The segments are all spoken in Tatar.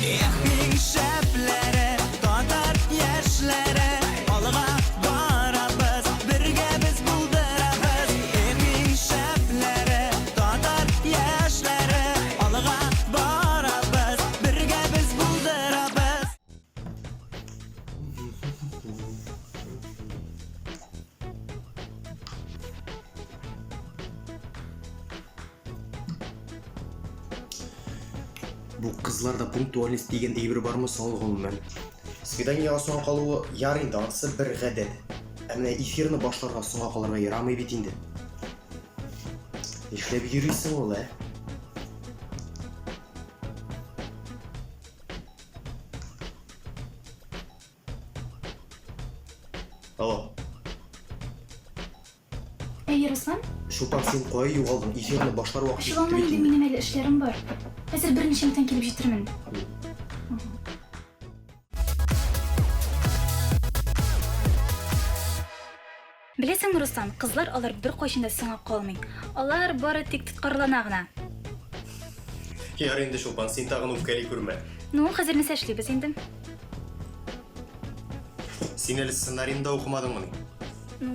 Эх, иң шәпләре, татар яшьләре, алга барабыз, бергә без булдырабыз. Эх, иң шәпләре, татар яшьләре, алга барабыз, бергә без булдырабыз. Бу кызларда пунктуальность дигән әйбер бармы соң гомумән? Свиданиега соңга калуы ярый инде, анысы бер гадәт. Ә менә эфирны башларга соңга калырга ярамый бит инде. Нишләп йөрисең ул, ә? Алло. Әйе, Руслан? Чулпан, син кая югалдың? Эфирны башлар вакыт җитте Ачуланма бит инде, инде. минем әле эшләрем бар. Хәзер берничә минуттан килеп җитермен. Беләсеңме, Руслан, кызлар алар беркайчан да сиңа калмый. Алар бары тик тоткарлана гына. Ярый инде, Чулпан, син тагын үпкәли күрмә. Ну, хәзер нәрсә эшлибез инде? Син әле сценарийны да укымадыңмыни? Ну,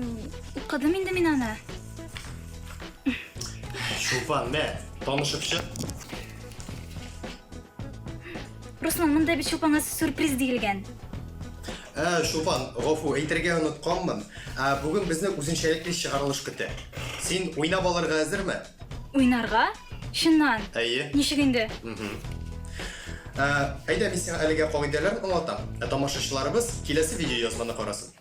укыдым инде мин аны. Чулпан, мә, танышып чык. Руслан, монда бит Чулпанга сюрприз диелгән. Ә, Чулпан, гафу, әйтергә онытканмын. Ә, бүген безне үзенчәлекле чыгарылыш көтә. Син уйнап алырга әзерме? Уйнарга? Чыннан? Әйе. Ничек инде? Ә, әйдә, мин сиңа әлегә кагыйдәләрен аңлатам. Ә тамашачыларыбыз киләсе видеоязманы карасын.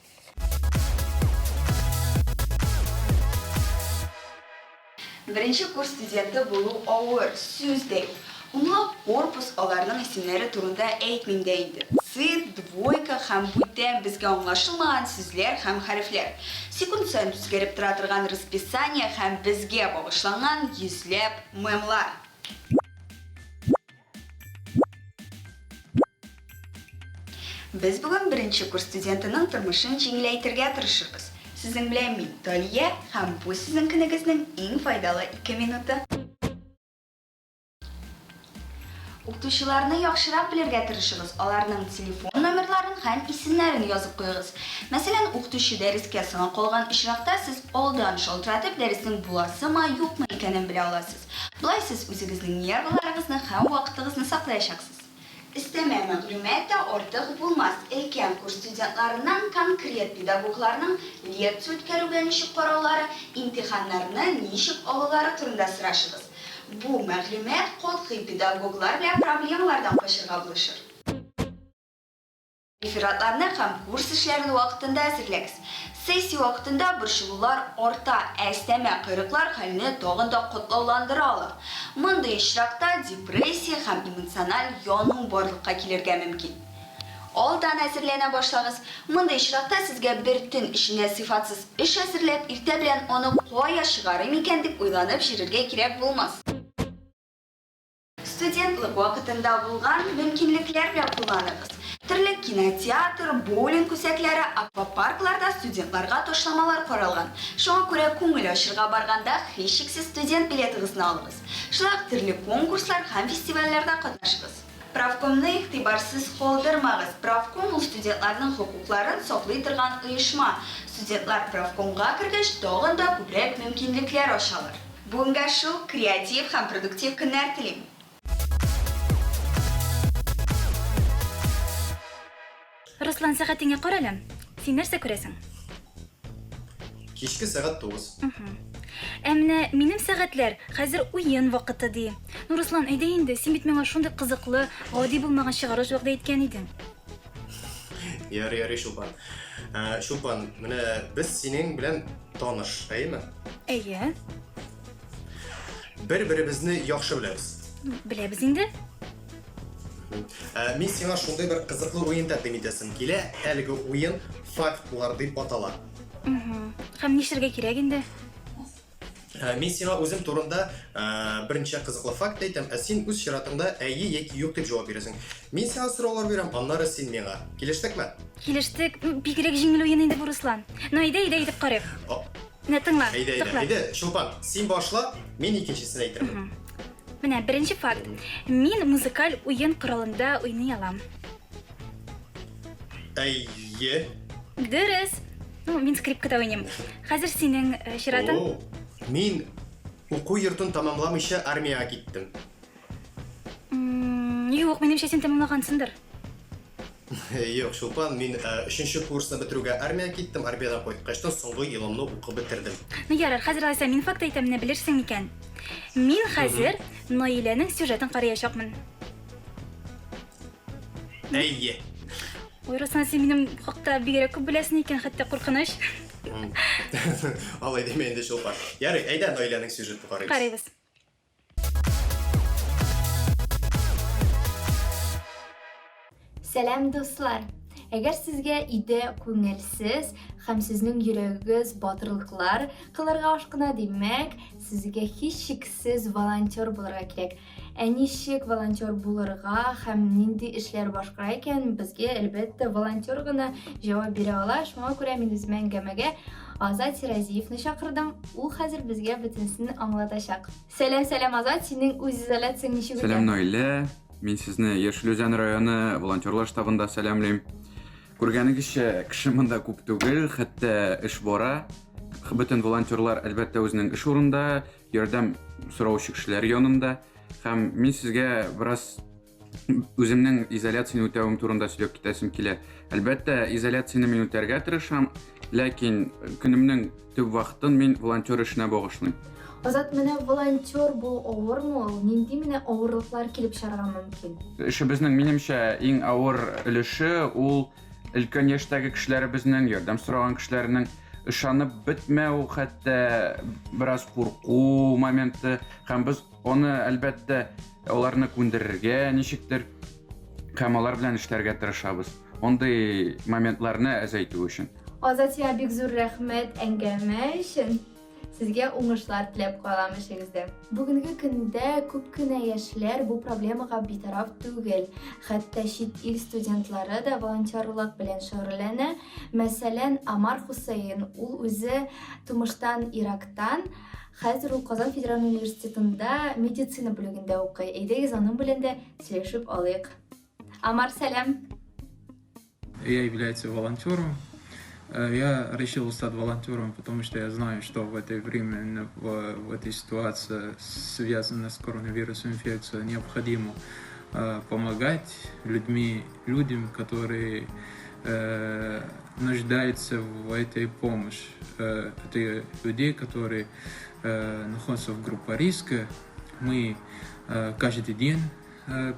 Беренче курс студенты булу авыр, сүз дә юк. Унлап корпус, аларның исемнәре турында әйтмим дә инде. Цит, двойка һәм бүтән безгә аңлашылмаган сүзләр һәм хәрефләр. Секунд саен үзгәреп тора торган расписание һәм безгә багышланган йөзләп мемлар. Без бүген беренче курс студентының тормышын җиңеләйтергә тырышырбыз. Сезнең белән мин, Талия, һәм бу сезнең көнегезнең иң файдалы ике минуты. Укытучыларны яхшырак белергә тырышыгыз, аларның телефон номерларын һәм исемнәрен язып куегыз. Мәсәлән, укытучы дәрескә соңа калган очракта сез алдан шалтыратып дәреснең буласымы, юкмы икәнен белә аласыз. Болай сез үзегезнең нервыларыгызны һәм вакытыгызны саклаячаксыз. Өстәмә мәгълүмат та артык булмас, өлкән курс студентларыннан конкрет педагогларның лекция үткәрүгә ничек караулары, имтиханнарны ничек алулары турында сорашыгыз. Бу мәгълүмат катгый педагоглар белән проблемалардан качырга булышыр. Рефератларны һәм курс эшләрен вакытында әзерләгез. Сессия вакытында борчылулар арта, ә өстәмә койрыклар хәлне тагын да катлауландыра ала. Мондый очракта депрессия һәм эмоциональ яну барлыкка килергә мөмкин. Алдан әзерләнә башлагыз. Мондый очракта сезгә бер төн эчендә сыйфатсыз эш әзерләп, иртә белән аны кая чыгарыйм икән дип уйланып йөрергә кирәк булмас. Студентлык вакытында булган мөмкинлекләр белән кулланыгыз. Төрле кинотеатр, боулинг үзәкләре, аквапаркларда студентларга ташламалар каралган. Шуңа күрә күңел ачырга барганда һичшиксез студент билетыгызны алыгыз. Шулай ук төрле конкурслар һәм фестивальләрдә катнашыгыз. Правкомны игътибарсыз калдырмагыз. Правком ул студентларның хокукларын саклый торган оешма. Студентлар правкомга кергәч тагын да күбрәк мөмкинлекләр ачалар. Бүгенгә шул, креатив һәм продуктив көннәр телим! Руслан, сәгатеңә кара әле. Син нәрсә күрәсең? Кичке сәгать 9. Ә менә минем сәгатьләр хәзер уен вакыты ди. Ну, Руслан, әйдә инде, син бит миңа шундый кызыклы, гади булмаган чыгарыш вәгъдә иткән идең. Ярый, ярый, Чулпан. Ә, Чулпан, менә без синең белән таныш, әйеме? Әйе. Бер-беребезне яхшы беләбез. Беләбез инде. Ә, мин сиңа шундый бер кызыклы уен тәкъдим итәсем килә. Әлеге уен фактлар дип атала. Һәм нишләргә кирәк инде? Ә, мин сиңа үзем турында ә, берничә кызыклы факт әйтәм, ә син үз чиратыңда әйе яки юк дип җавап бирәсең. Мин сиңа сораулар бирәм, аннары син миңа. Килештекме? Килештек. Бигрәк җиңел уен инде бу, Руслан. Ну, әйдә, әйдә, әйтеп карыйк. Менә тыңла. Әйдә, әйдә, әйдә, Чулпан, син башла, мин икенчесен әйтермен. Менә беренче факт. Мин музыкаль уен коралында уйный алам. Әйе. Дөрес. Ну, мин скрипкада уйныйм. Хәзер синең э, чиратың. О, мин уку йортын тәмамламыйча армиягә киттем. Юк, минемчә син тәмамлагансыңдыр. Юк, Чулпан, мин э, өченче курсны бетерүгә армиягә киттем, армиядән кайткачтан соңгы елымны укып бетердем. Ну ярар, хәзер алайса мин факт әйтәм, менә белерсең микән? Мин хәзер Наиләнең сюжетын караячакмын. Әйе. Ой, Руслан, син минем хакта бигрәк күп беләсең икән, хәтта куркыныч. Алай димә инде, Чулпан. Ярый, әйдә Наиләнең сюжетын карыйбыз. Карыйбыз. Сәлам, дуслар! Әгәр сезгә өйдә күңелсез һәм сезнең йөрәгегез батырлыклар кылырга ашкына, димәк, сезгә һичшиксез волонтер булырга кирәк. Ә ничек волонтер булырга һәм нинди эшләр башкара икән, безгә, әлбәттә, волонтер гына җавап бирә ала. Шуңа күрә мин үземә әңгәмәгә Азат Сиразиевны чакырдым. Ул хәзер безгә бөтенесен аңлатачак. Сәлам, сәлам, Азат, синең үз изоляцияң ничек үтә? Сәлам, Наилә. Мин сезне Яшел Үзән районы волонтерлар штабында сәламлим. Күргәнегезчә, кеше монда күп түгел, хәтта эш бара. Бөтен волонтерлар, әлбәттә, үзенең эш урынында, ярдәм сораучы кешеләр янында. Һәм мин сезгә бераз үземнең изоляцияне үтәвем турында сөйләп китәсем килә. Әлбәттә, изоляцияне мин үтәргә тырышам, ләкин көнемнең төп вакытын мин волонтер эшенә багышлыйм. Азат, менә волонтер булу авырмы ул? Нинди менә авырлыклар килеп чыгарга мөмкин? Эшебезнең, минемчә, иң авыр өлеше ул өлкән яшьтәге кешеләребезнең, ярдәм сораган кешеләрнең ышанып бетмәү, хәтта бераз курку моменты һәм без Аны, әлбәттә, аларны күндерергә ничектер һәм алар белән эшләргә тырышабыз. Андый моментларны әзәйтү өчен. Азат, сиңа бик зур рәхмәт әңгәмә өчен. Сезгә уңышлар теләп калам эшегездә. Бүгенге көндә күп кенә яшьләр бу проблемага битараф түгел. Хәтта чит ил студентлары да волонтерлык белән шөгыльләнә. Мәсәлән, Амар Хусейн, ул үзе тумыштан Ирактан, Хәзер ул Казан федераль университетында медицина бүлегендә укый. Әйдәгез, аның белән дә сөйләшеп алыйк. Амар, сәлам! Я являюсь волонтером. Э, я решил стать волонтером, потому что я знаю, что в это время, в, в этой ситуации, связанной с коронавирусом инфекцией, необходимо э, помогать людьми, людям, которые э, нуждаются в этой помощи. Э, это людей, которые э, находятся в группе риска. Мы э, каждый день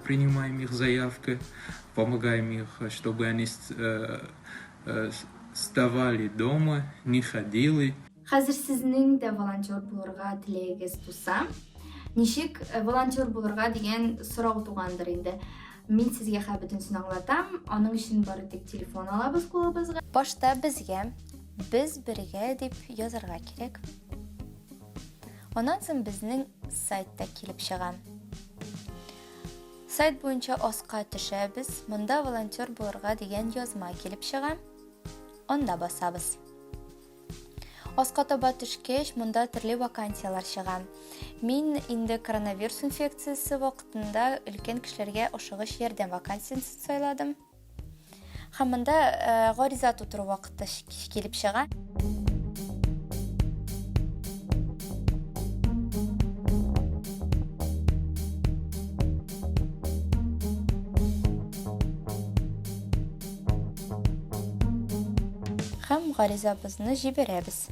принимаем их заявки, помогаем их, чтобы они вставали дома, не ходили. Хәзер сезнең дә волонтер булырга теләгегез туса, ничек волонтер булырга дигән сорау тугандыр инде. Мин сезгә хәзер бөтенесен аңлатам. Аның өчен бары тик телефон алабыз кулыбызга. Башта безгә Без бергә дип язарга кирәк. Аннан соң безнең сайт та килеп чыга. Сайт буенча аска төшәбез, монда волонтер булырга дигән язма килеп чыга. Анда басабыз. Аска таба төшкәч, монда төрле вакансияләр чыга. Мин инде коронавирус инфекциясе вакытында өлкән кешеләргә ашыгыч ярдәм вакансиясен сайладым. Һәм монда э, гариза тутыру вакыты килеп чыга. Һәм гаризабызны җибәрәбез.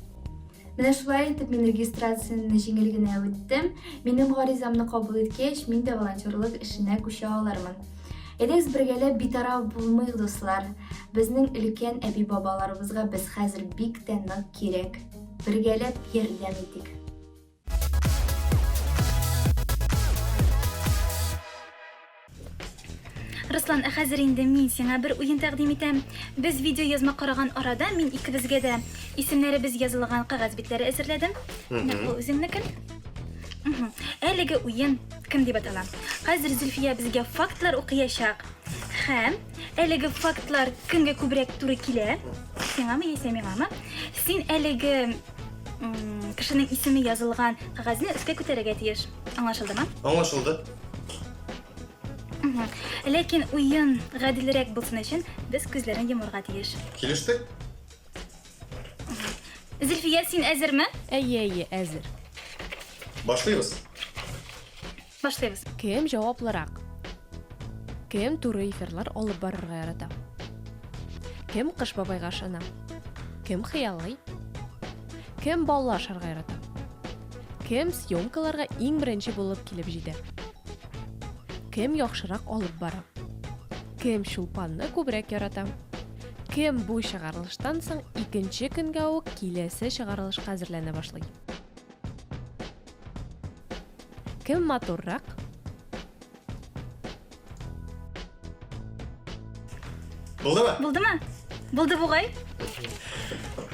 Менә шулай итеп мин регистрацияне җиңел генә үттем. Минем гаризамны кабул иткәч, мин дә волонтерлык эшенә күчә алырмын. Әйдәгез бергәләп битараф булмыйк, дуслар. Безнең өлкән әби-бабаларыбызга без хәзер бик тә нык кирәк. Бергәләп ярдәм итик. Руслан, ә хәзер инде мин сиңа бер уен тәкъдим итәм. Без видео язма караган арада мин икебезгә дә исемнәребез язылган кәгазь битләре әзерләдем. Менә ул үзеңнекен. Әлеге уен кем дип атала? Хәзер Зөлфия безгә фактлар укыячак. Һәм әлеге фактлар кемгә күбрәк туры килә? Сиңамы яисә миңамы? Син әлеге кешенең исеме язылган кәгазьне өскә күтәрергә тиеш. Аңлашылдымы? Аңлашылды. Ләкин уен гаделрәк булсын өчен без күзләрне йомарга тиеш. Килештек. Зөлфия, син әзерме? Әйе, әйе, әзер. Башлыйбыз. Башлыйбыз. Кем җаваплырак? Кем туры эфирлар алып барырга ярата? Кем Кыш бабайга ышана? Кем хыялый? Кем баллы ашарга ярата? Кем съемкаларга иң беренче булып килеп җитә? Кем яхшырак алып бара? Кем чулпанны күбрәк ярата? Кем бу чыгарылыштан соң икенче көнгә үк киләсе чыгарылышка әзерләнә башлый? Кем матуррак? Булдымы? Булдымы? Булды бугай.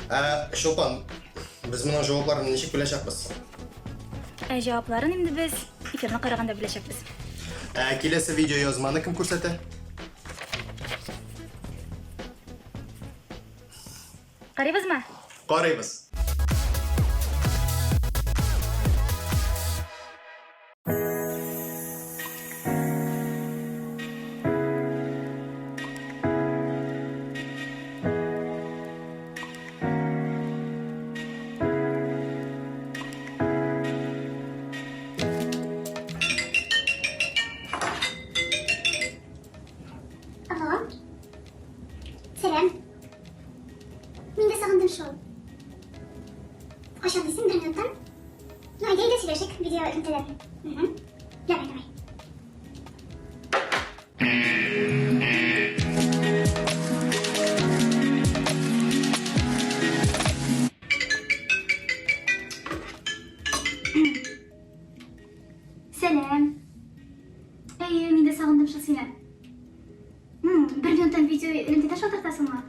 Ә, Чулпан, без моның җавапларын ничек беләчәкбез? Ә җавапларын инде без эфирны караганда беләчәкбез. Ә киләсе видео язманы кем күрсәтә? Карыйбызмы? Карыйбыз. Алло. Сәлам. Мин дә сагындым шул. Кайчан дисең, бер минуттан? Ну, әйдә, әйдә сөйләшик, видео элемтәдән. Угу. Давай, давай. Сәлам. Әйе, мин дә сагындым шул сине. Бер минуттан видео элемтәдә шалтыратасыңмы?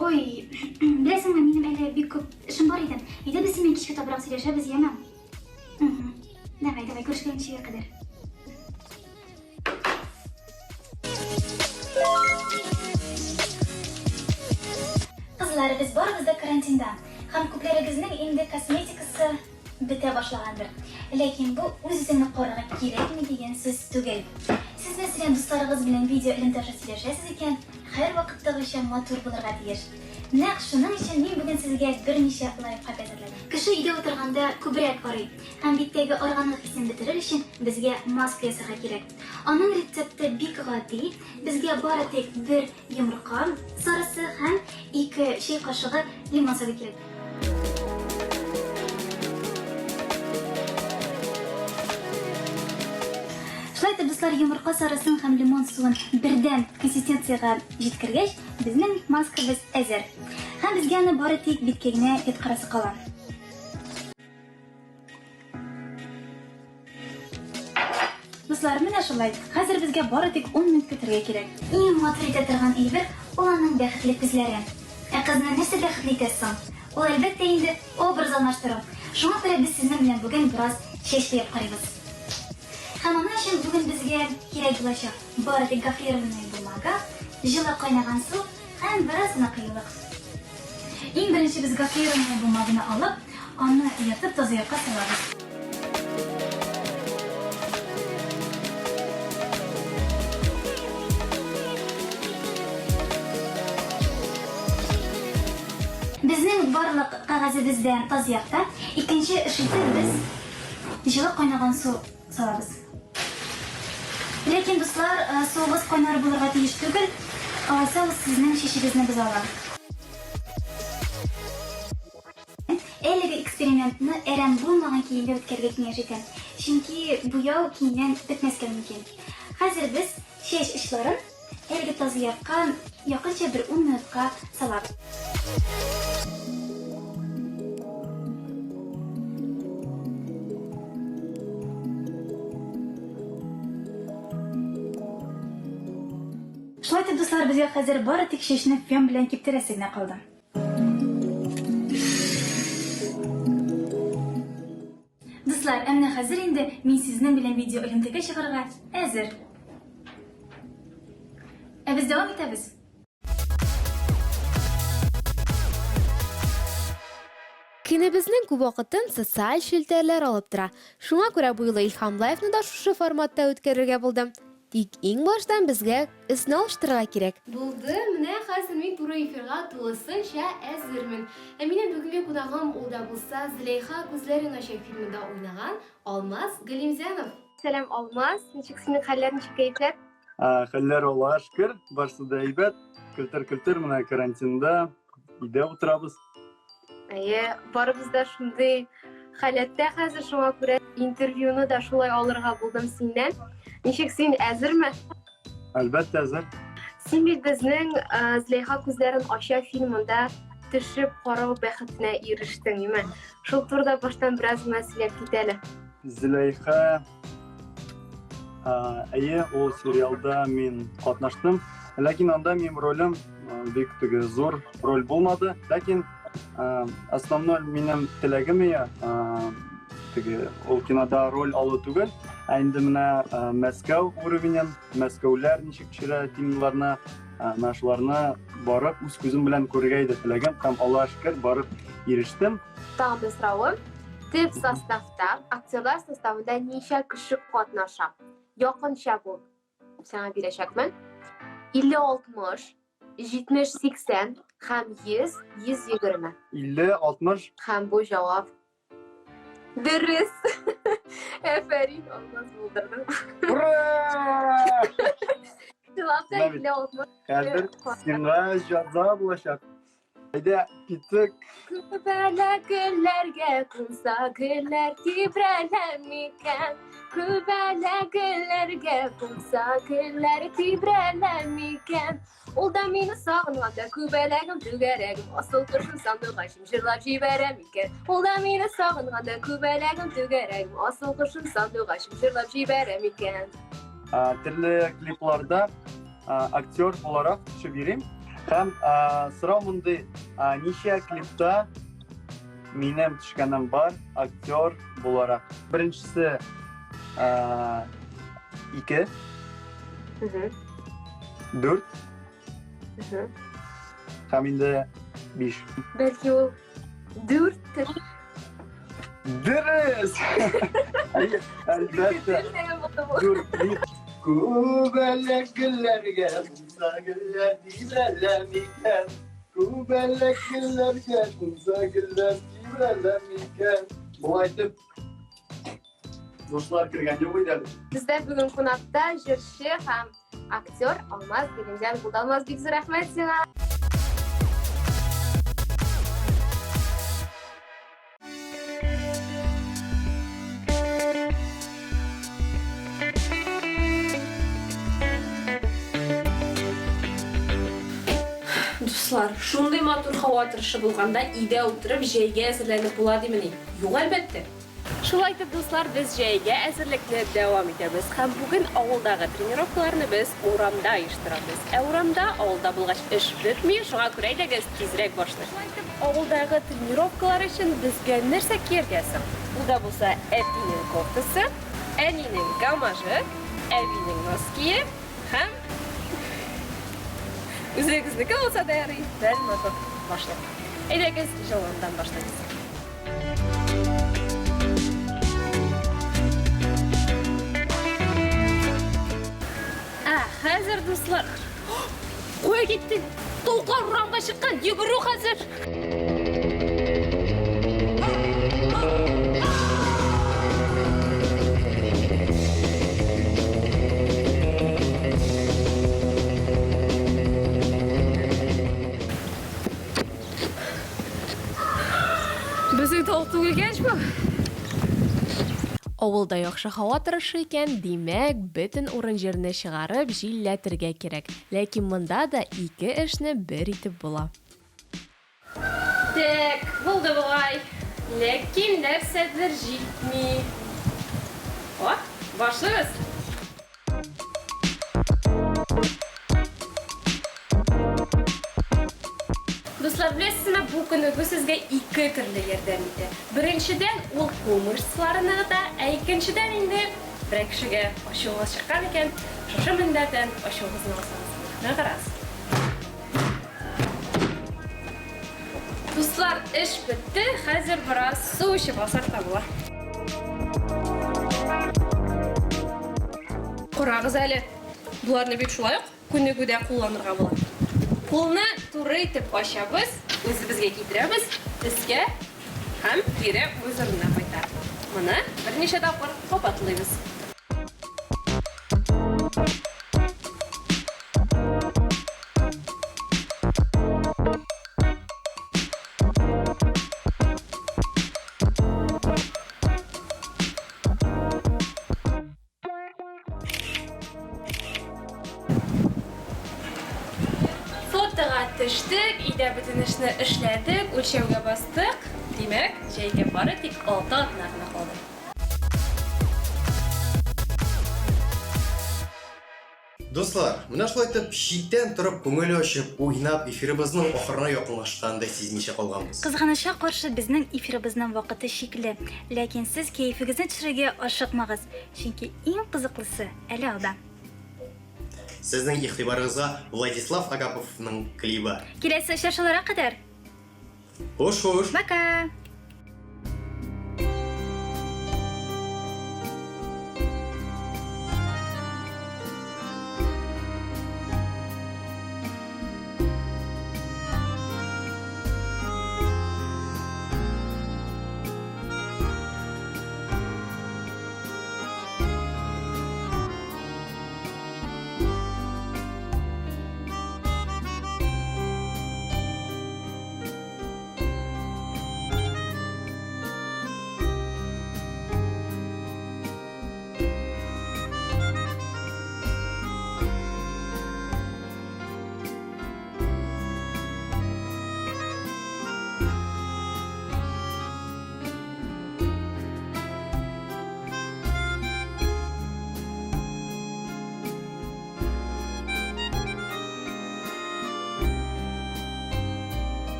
Ой, беләсеңме, минем әле бик күп эшем бар иде. Әйдә без синең кичкә табарак сөйләшәбез, яме? Давай, давай, күрешкәнчегә кадәр. Кызлар, без барыбыз да карантинда. Һәм күпләрегезнең инде косметикасы бетә башлагандыр. Ләкин бу үз-үзеңне карарга кирәкми дигән сүз түгел. Сез, мәсәлән, дусларыгыз белән видео элемтә аша сөйләшәсез икән, һәрвакыттагыча матур булырга тиеш. Нәкъ шуның өчен мин бүген сезгә берничә лайфхак әзерләдем. Кеше өйдә утырганда күбрәк арый һәм биттәге арганлык хисен бетерер өчен безгә маска ясарга кирәк. Аның рецепты бик гади, безгә бары тик бер Йомырка сарысы һәм 2 чәй кашыгы лимон согы кирәк. Шулай итеп, дуслар, йомырка сарысын һәм лимон суын бердәм консистенциягә җиткергәч, безнең маскабыз әзер. Һәм безгә аны бары тик биткә генә яткырасы кала. Дуслар, менә шулай. Хәзер безгә бары тик 10 минут көтәргә кирәк. Иң матур итә торган әйбер ул аның бәхетле күзләре. Ә кызны нәрсә бәхетле итә соң? Ул, әлбәттә инде, образ алмаштыру. Шуңа күрә без сезнең белән бүген бераз чәч бәяп карыйбыз. Һәм аның өчен бүген безгә кирәк булачак бары тик гофрированная бумага, җылы кайнаган су Һәм бераз гына кыюлык. Иң беренче без гофрированный бумаганы алып, аны ертып таза якка салабыз. Безнең барлык кәгазебез дә таз якта. Икенче эш итеп без җылы кайнаган су салабыз. Ләкин, дуслар, э, суыгыз кайнар булырга тиеш түгел, алайса ул сезнең чәчегезне боза ала. Әлеге экспериментны әрәм булмаган киемдә үткәрергә киңәш итәм, чөнки буяу киемнән бетмәскә мөмкин. Хәзер без чәч очларын Әлеге тазыякка якынча бер ун минутка салабыз. Шулай итеп, дуслар, безгә хәзер бары тик чәчне фен белән киптерәсе генә калды. Дуслар, ә менә хәзер инде мин сезнең белән видео элемтәгә чыгарга әзер. Ә без дәвам итәбез. Көнебезнең күп вакытын социаль челтәрләр алып тора. Шуңа күрә бу юлы Илһам Лайфны да шушы форматта үткәрергә булдым. Тик иң баштан безгә өсне алыштырырга кирәк. Булды, менә хәзер мин туры эфирга тулысынча әзермен. Ә минем бүгенге кунагым ул да булса Зөләйха күзләрен ача фильмында уйнаган Алмаз Галимзянов. Сәлам, Алмаз, ничек синең хәлләр, ничек кәефләр? Хәлләр Аллага шөкер, барысы да әйбәт. Көлтер-көлтер менә карантинда өйдә утырабыз. Әйе, барыбыз да шундый халәттә хәзер, шуңа күрә интервьюны да шулай алырга булдым синнән. Ничек син, әзерме? Әлбәттә, әзер. Син бит безнең Зөләйха күзләрен ача фильмында төшеп карау бәхетенә ирештең, име? Шул турыда баштан бераз гына сөйләп кит әле. Зөләйха Әйе, ул сериалда мин катнаштым. Ләкин анда минем ролем бик теге зур роль булмады. Ләкин основной минем теләгем ия теге ул кинода роль алу түгел, ә инде менә Мәскәү уровенен, Мәскәүләр ничек төшерә фильмнарны, менә шуларны барып үз күзем белән күрергә иде теләгем һәм Аллаһ шөкер барып ирештем. Тагын бер соравым. Төп составта, актерлар составында ничә кеше катнаша? Якынча бу. Сиңа бирәчәкмен. 50-60, 70-80 һәм 100-120. 50-60. Һәм бу җавап дөрес. Әфәрин, Алмаз булдырдың. Ура! Чынлап та 50-60. Хәзер сиңа җәза булачак. Әйдә, киттек. Күбәлә гөлләргә кунса гөлләр тибрәлә микән? Күбәлә гөлләргә кунса гөлләр тибрәлә микән? Ул да мине сагынганда күбәләгем түгәрәгем, асыл кошым сандугачым җырлап җибәрә микән? Ул да мине сагынганда күбәләгем түгәрәгем, асыл кошым сандугачым җырлап җибәрә микән? Төрле клипларда актер буларак төшеп йөрим. Һәм сорау мондый, ничә клипта минем төшкәнем бар актер буларак? Беренчесе ике, дүрт һәм инде биш. Бәлки ул дүрттер. Дөрес! Әлбәттә. Дүрт клип. Күбәләк гөлләргә кунса гөлләр тибрәлә микән? Күбәләк гөлләргә кунса гөлләр тибрәлә микән? Болай итеп дуслар кергән юк иде әле. Бездә бүген кунакта җырчы һәм Актер Алмаз Галимҗан булды. Алмаз, бик зур рәхмәт сиңа. Дуслар, шундый матур һава торышы булганда өйдә утырып җәйгә әзерләнеп була димени? Юк, әлбәттә. Шулай итеп, дуслар, без җәйгә әзерлекне дәвам итәбез һәм бүген авылдагы тренировкаларны без урамда оештырабыз. Ә урамда, авылда булгач, эш бетми, шуңа күрә әйдәгез, тизрәк башлыйк. Шулай итеп, авылдагы тренировкалар өчен безгә нәрсә кияргә соң? Ул да булса әтинең кофтасы, әнинең гамажы, әбинең ноские һәм үзегезнеке булса да ярый, бер матур башлык. Әйдәгез, җылыдан башлыйбыз. Ә хәзер, дуслар, кая киттең? Тавыклар урамга чыккан, йөгерү хәзер. Безнең тавык түгелгәч бу. Авылда яхшы һава торышы икән, димәк, бөтен урын-җирне чыгарып, җилләтергә кирәк. Ләкин монда да ике эшне бер итеп була. Так, булды бугай. Ләкин нәрсәдер җитми. О, башлыйбыз! Дуслар, беләсезме, бу күнегү сезгә ике төрле ярдәм итә. Беренчедән, ул кул мышцаларын ныгыта, ә икенчедән инде, берәр кешегә ачуыгыз чыккан икән, шушы мендәрдән ачуыгызны алсагыз, ныграк. Дуслар, эш бетте, хәзер бераз су эчеп алсак та була. Карагыз әле, боларны бит шулай ук күнегүдә кулланырга була. Кулны туры итеп ачабыз, үзебезгә китерәбез, өскә һәм кире үз урынына кайта. Моны берничә тапкыр кабатлыйбыз. Фотога төштек, өйдә бөтен эшне эшләдек, үлчәүгә бастык. Димәк, җәйгә бары тик 6 атна гына калды. Дуслар, менә шулай итеп, читтән торып, күңел ачып, уйнап, эфирыбызның ахырына якынлашканын да сизмичә калганбыз. Кызганычка каршы, безнең эфирыбызның вакыты чикле. Ләкин сез кәефегезне төшерергә ашыкмагыз, чөнки иң кызыклысы әле алда. Сезнең игътибарыгызга Владислав Агаповның клибы. Киләсе очрашуларга кадәр! Хуш-хуш! Пока!